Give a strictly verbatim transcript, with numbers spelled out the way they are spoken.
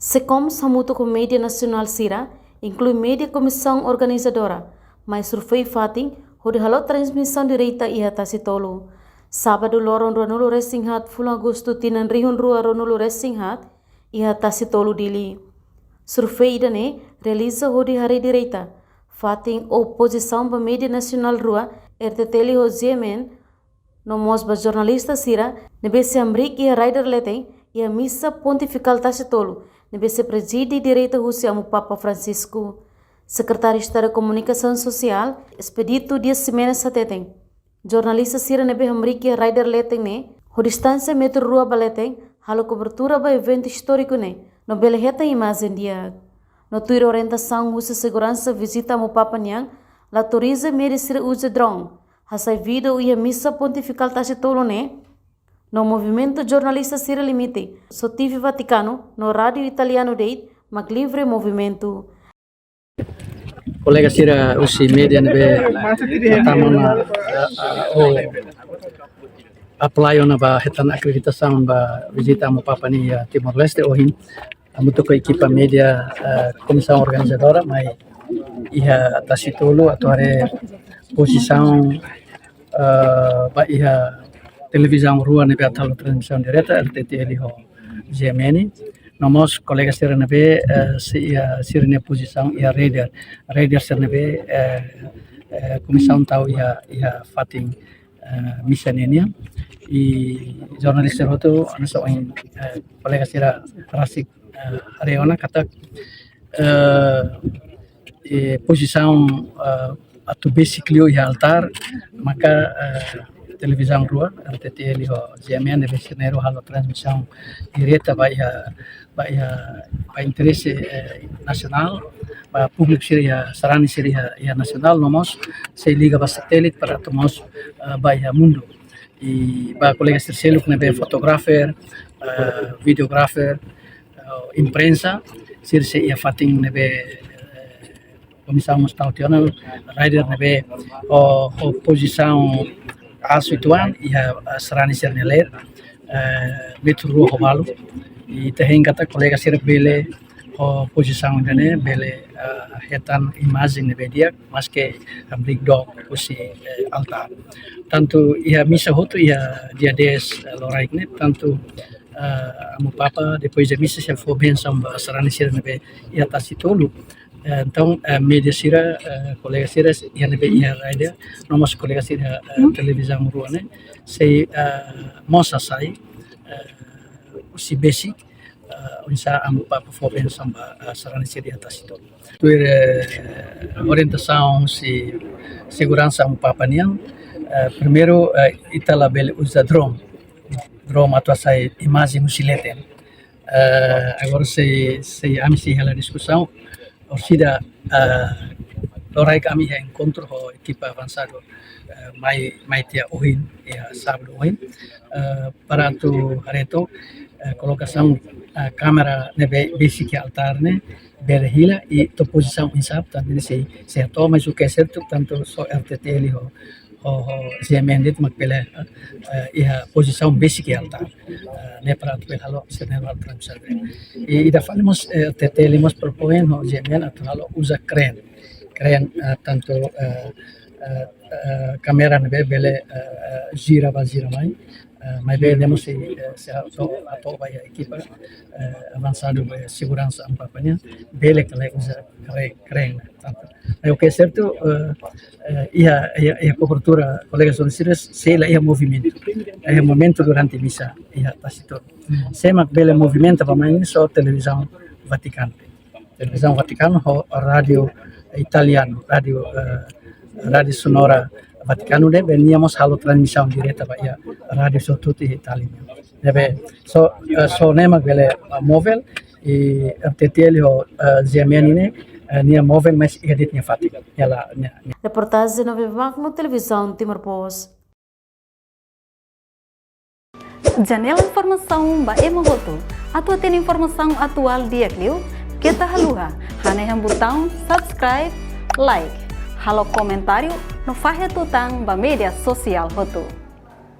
SEKOMS hamutuk ho média nasionál sira, inklui média komisaun organizadora, mai survei fatin hodi halo transmisaun direta iha Tasi Tolu. Sábadu loron ruanulu resin haat fulan Agostu tinan rihun rua ruanulu resin haat, iha Tasi Tolu, Dili. Survei ida-ne'e realiza hodi haree direta fatin ou pozisaun ba média nasionál rua, R T T L ho G M N, no mós ba jornalista sira ne'ebé sei hamriik iha radar leten iha Misa Pontifikál Tasi Tolu, ne'ebé sei prezide direta husi Amu Papa Francisco. Sekretáriu Estadu Komunikasaun Sosiál, Expedito Dias Ximenes hateten, jornalista sira ne'ebé hamriik iha radar leten ne'e, ho distánsia metru rua ba leten, halo kobertura ba eventu istóriku ne'e, no bele hetan imajen di'ak. No tuir orientasaun husi seguransa vizita Amu Papa nian, la autoriza média sira uza drone, hasai vídeo iha Misa Pontifikál Tasi Tolu ne'e, no movimentu jornalista sira limita, só T V Vatikanu no rádiu italianu de'it mak livre movimentu. Kolega sira husi média ne'ebé tama ona, eh, eh, ou apply ona ba hetan akreditasaun ba vizita Amu Papa nian iha Timor-Leste ohin, hamutuk ho ekipa média, eh, komisaun organizadora mai iha Tasi Tolu atu haree pozisaun, eh, ba iha televizaun rua ne'ebé atu halo transmisaun direta, R T T L ho G M N. No mós kolega sira ne'ebé, eh, sei iha sira-nia pozisaun iha radar, radar sira ne'ebé, eh, eh, komisaun tau iha, iha fatin, eh, misa ne'e nian. I jornalista hotu, hanesan ohin, eh, kolega sira rasik, eh, haree ona katak, eh, eh, pozisaun, eh, atu besik liu iha altár, maka, eh, televizaun rua, R T T L ho G M N, ne'ebé sira na'in-rua halo transmisaun direta ba iha, ba iha, ba interese, eh, nasionál, ba públiku sira iha, sarani sira iha, iha nasionál, no mós sei liga ba satélite para atu mós, eh, ba iha mundu. I ba kolega sira seluk ne'ebé fotografer, eh, videografer, eh, imprensa, sira sei iha fatin ne'ebé, eh, komisaun mós tau tiha ona, radar ne'ebé ho, ho pozisaun aas uitoan iha, eh, sarani sira-nia leet, eh, metru rua ho balu. I ita hein katak kolega sira bele ho pozisaun ida-ne'e bele, eh, hetan imajen ne'ebé di'ak, maske hamriik dook husi, eh, altár. Tantu iha misa hotu iha dia dez, eh, loraik ne'e, tantu, eh, Amu Papa, depois de misa, sei fó bensaun ba sarani sira ne'ebé iha Tasi Tolu. Eh, entaun, eh, média sira, eh, kolega sira iha ne'ebé iha radar, no mós kolega sira, eh, televizaun rua ne'e, sei, eh, mós hasai, eh, husi besik, eh, oinsá Amu Papa fó bensaun ba, eh, sarani sira iha Tasi Tolu. Tuir, eh, orientasaun husi seguransa Amu Papa nian, eh, primeiru, eh, ita labele uza drone. Drone atu hasai imajen husi leten. Eh, agora sei, sei ami sei hela diskusaun, orsida, eh, loraik ami iha enkontru ho ekipa avansadu, eh, mai, mai tiha ohin, iha sábadu ohin, eh, para atu haree took, eh, kolokasaun, eh, kámera ne'ebé besik iha altár ne'e bele hela i to'o pozisaun oinsá, tanba ne'e sei, sei hato'o, mas o que é certo, tantu só R T T L ho, ho, ho G M N de'it mak bele, eh, iha pozisaun besik iha altár. Eh, ne'e para atu bele halo, sira-ne'e halo transmisaun. I ida fali mós, eh, R T T L mós propoin ho G M N atu halo uza kren. Kren, eh, tantu, eh, eh, eh, kámera ne'ebé bele, eh, eh, gira bá gira mai. Eh, maibé ne'e mós sei, eh, sei hato'o, hato'o ba iha ekipa, eh, avansadu ba iha seguransa Amu Papa nian, bele ka lae uza kren, kren, tantu. Mas o que é certo, eh, eh, iha, iha, iha kobertura, kolega jornalista, sei la iha movimentu. Iha movimentu durante misa, iha Tasi Tolu. Sé mak bele movimenta ba mai ne'e só televizaun Vatikanu. Televizaun Vatikanu ho rádiu italianu, rádiu, eh, Rádiu Sonora Vatikanu ne'ebé nia mós halo transmisaun direta ba iha rádiu sira hotu iha Itália. Ne'ebé só, eh, só ne'e mak bele, eh, move, i R T T L ho, eh, G M N ne'e, eh, nia move, mas iha de'it nia fatin. Iha la, nia, nia. Reportajen November Magno, Televizaun Timor Post. Janela informasaun ba ema hotu. Atu hatene informasaun atuál di'ak liu, keta haluha hanehan butaun subscribe, like, halo komentáriu no fahe tutan ba média sosiál hotu.